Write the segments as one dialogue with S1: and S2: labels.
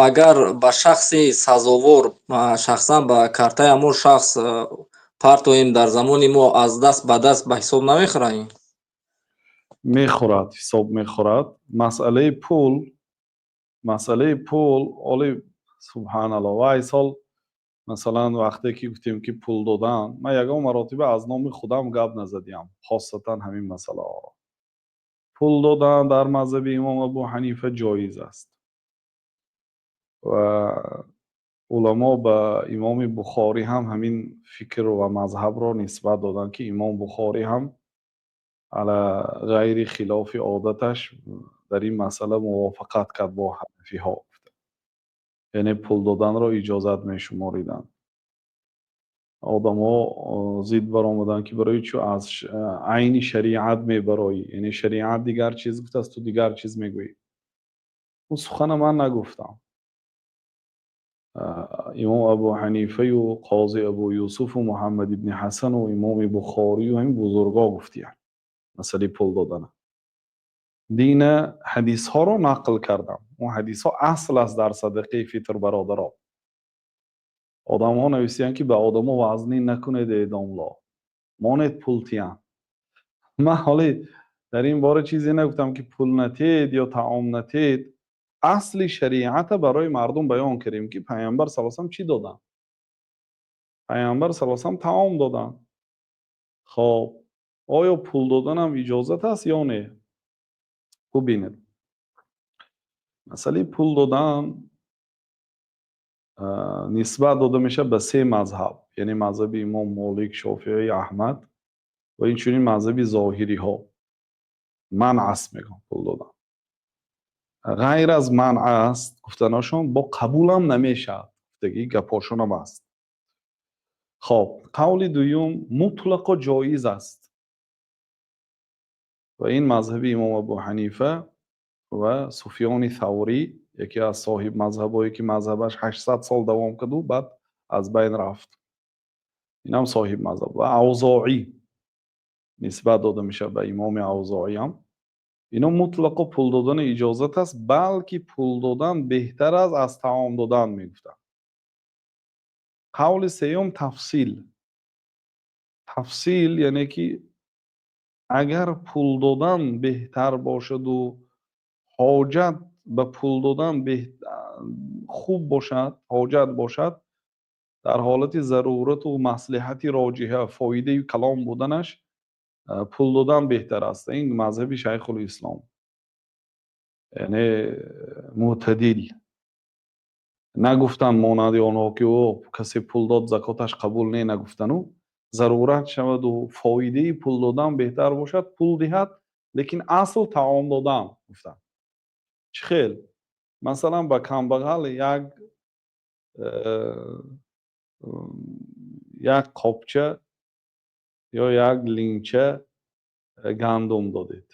S1: Агар ба шахси сазовор, шахсан ба картаи ҳамон шахс партоем, дар замони мо аз даст ба даст ба ҳисоб намехӯрад ин?
S2: Мехӯрад, ҳисоб мехӯрад. Масъалаи пул, масъалаи пул оли, субҳаналлоҳ, вай сол, масалан, вақте ки гуфтем, ки пул додан, ман ягон маротиба аз номи худам гап назадиам, хосатан ҳамин масъалаҳоро. Пул додан дар мазҳаби имом Абу Ҳанифа ҷоиз аст ва уламо ба имоми Бухорӣ ҳам ҳамин фикр ва мазҳабро нисбат доданд, ки имом Бухорӣ ҳам ала ғайри хилофи одаташ дар ин масъала мувофиқат кард бо ҳанафиҳо, яъне пул доданро иҷозат мешумориданд. Одамҳо зид баромаданд, ки барои чӣ аз айни шариат мебароӣ, яъне шариат дигар чиз гуфтааст, ту дигар чиз мегӯӣ. Он сухана ман нагуфтам. Имом Абу Ҳанифаю қози Абу Юсуфу Муҳаммад ибни Ҳасану имоми Бухорию ҳамин бузургҳо гуфтиянд масъалаи пул додана. Дина ҳадисҳоро нақл кардам. Он ҳадисҳо асл аст дар садақаи фитр, бародаро. Одамҳо нависиянд, ки ба одамо вазнин накунед, эъдомло монед, пул тиянд. Ман ҳоле дар ин бора чизе нагуфтам, ки пул натед ё таом натед. Асли шариата барои мардум баён кардем, ки Пайғамбар сал салам чӣ доданд. Пайғамбар сал салам таом доданд. Хоб, оё пул доданам иҷозат аст ё не? Бубинед, масъалаи пул додан нисбат дода мешавад ба се мазҳаб, яъне мазҳаби имом Молик, Шофиӣ, Аҳмад ва инчунин мазҳаби зоҳириҳо. Манъ аст, мегӯям, пул додан. Ғайр аз манъ аст гуфтанашон, бо қабулам намешавад гуфтагӣ гапҳошонам аст. Хоб, қавли дуюм: мутлақо ҷоиз аст ва ин мазҳаби имом Абу Ҳанифа ва Суфёни Саврӣ, яке аз соҳиб мазҳабое, ки мазҳабаш 800 сол давом карду баъд аз байн рафт. Инам соҳиб мазҳаб ва Авзоӣ нисбат дода мешавад ба имоми Авзоиам. Ино мутлақо пул додан иҷозат аст, балки пул додан беҳтар аст аз таом додан, мегуфтанд. Қавли сеюм: тафсил. Тафсил яъне ки агар пул додан беҳтар бошаду ҳоҷат ба пул додан хуб бошад, ҳоҷат бошад, дар ҳолати зарурату маслиҳати роҷиҳа, фоидаи калом буданаш, пул додан беҳтар аст. Ин мазҳаби Шайхулислом, яъне мӯътадил нагуфтанд, монанди онҳо, ки о касе пул дод, закоташ қабул не, нагуфтану зарурат шаваду фоидаи пул додан беҳтар бошад, пул диҳад, лекин асл таом додан гуфтанд. Чӣ хел? Масалан, ба камбағал як қопча ё як линча гандум додед,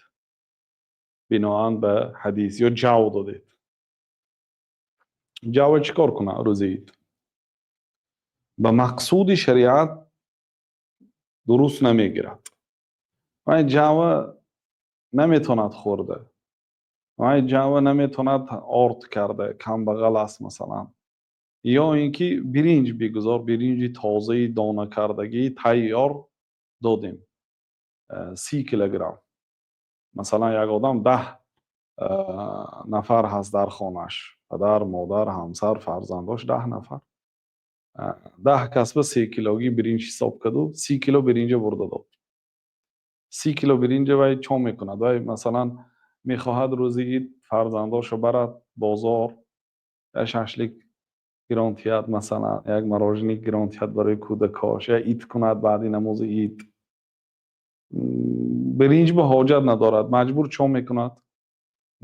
S2: биноан ба ҳадис, ё ҷав додед. Ҷава чӣ кор кунад рӯзи ид? Ба мақсуди шариат дуруст намегирад. Вай ҷава наметавонад хӯрда, вай ҷава наметавонад орд карда, камбағал аст, масалан. Ё ин ки биринҷ бигузор, биринҷи тозаи донакардагӣ тайёр додем, 30 килограмм, масалан. Як одам, 10 нафар ҳаст дар хонааш: падар, модар, ҳамсар, фарзандош, 10 нафар. 10 кас ба 3 килогӣ биринҷ ҳисоб карду 30 кило биринҷа бурда дод. 30 кило биринҷа вай чо мекунад? Вай, масалан, мехоҳад рӯзи ид фарзандошо барад бозор, як шашлик гирон тиҳад, масалан, як мороженое гирон тиҳад барои кӯдакош, як ид кунад баъди намози ид. Биринҷ ба ҳоҷат надорад. Маҷбур чо мекунад?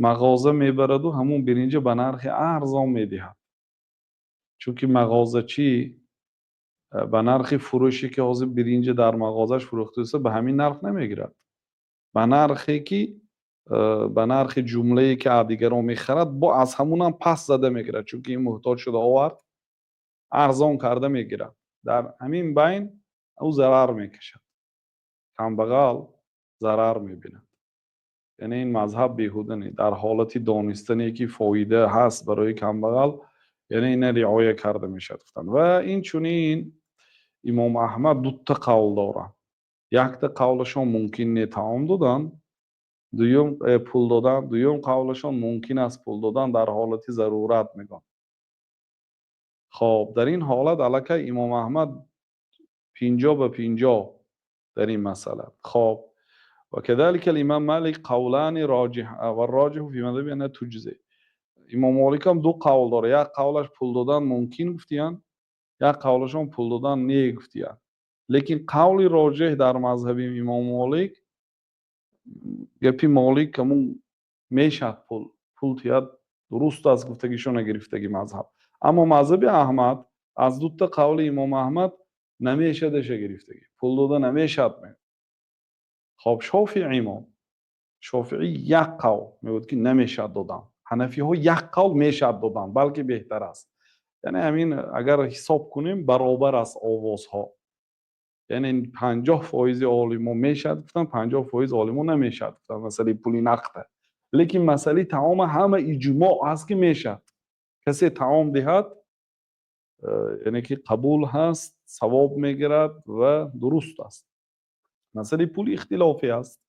S2: Мағоза мебараду ҳамун биринҷа ба нархи арзон медиҳад, чунки мағозачӣ ба нархи фурӯше, ки ҳозир биринҷа дар мағозаш фурӯхта, ба ҳамин нарх намегирад. Ба нархе ки ба нархи ҷумлае, ки аз дигарон мехарад, бо аз ҳамунам пас зада мегирад, чунки ин муҳтоҷ шуда овард, арзон карда мегирад. Дар ҳамин байн ӯ зарар мекашад, камбағал зарар мебинад. Яъне ин мазҳаб беҳуда не. Дар ҳолати донистане, ки фоида ҳаст барои камбағал. Яъне ина риоя карда мешавад, гуфтанд. Ва инчунин имом Аҳмад дута қавл доранд. Якта қавлашон мумкин не таом додан, дуюм пул додан, дуюм қавлашон мумкин аст пул додан дар ҳолати зарурат, мегӯянд. Хоб, дар ин ҳолат аллакай имом Аҳмад 50 ба 50 дар ин масъала. Хоб, وكذلك الإمام مالك قولان راجح والراجح في مذهبه أنها تجزئ. Имом Моликам ду қавл дорад: як қавлаш пул додан мумкин гуфтиянд, як қавлашон пул додан не гуфтиянд. Лекин қавли роҷеҳ дар мазҳаби имом Молик, гапи Молик ҳамун мешад, пул тиҳад дуруст аст гуфтагишона гирифтаги мазҳаб. Аммо мазҳаби Аҳмад аз дута қавли имом Аҳмад намешадаша гирифтагӣ, пул дода намешад. Хоб, Шофиъ, имом Шофиӣ як қавл мегӯяд, ки намешад додан. Ҳанафиҳо як қавл мешад додан, балки беҳтар аст. Яъне ҳамин агар ҳисоб кунем, баробар аст овозҳо, яъне 50 фоизи олимо мешад гуфтан, 50 фоиз олимо намешад гуфтан масъалаи пули нақда. Лекин масъалаи таома ҳама иҷмоъ ҳаст, ки мешад. Касе таом диҳад, яъне ки қабул ҳаст, савоб мегирад ва дуруст аст. Масъалаи пул ихтилофӣ аст.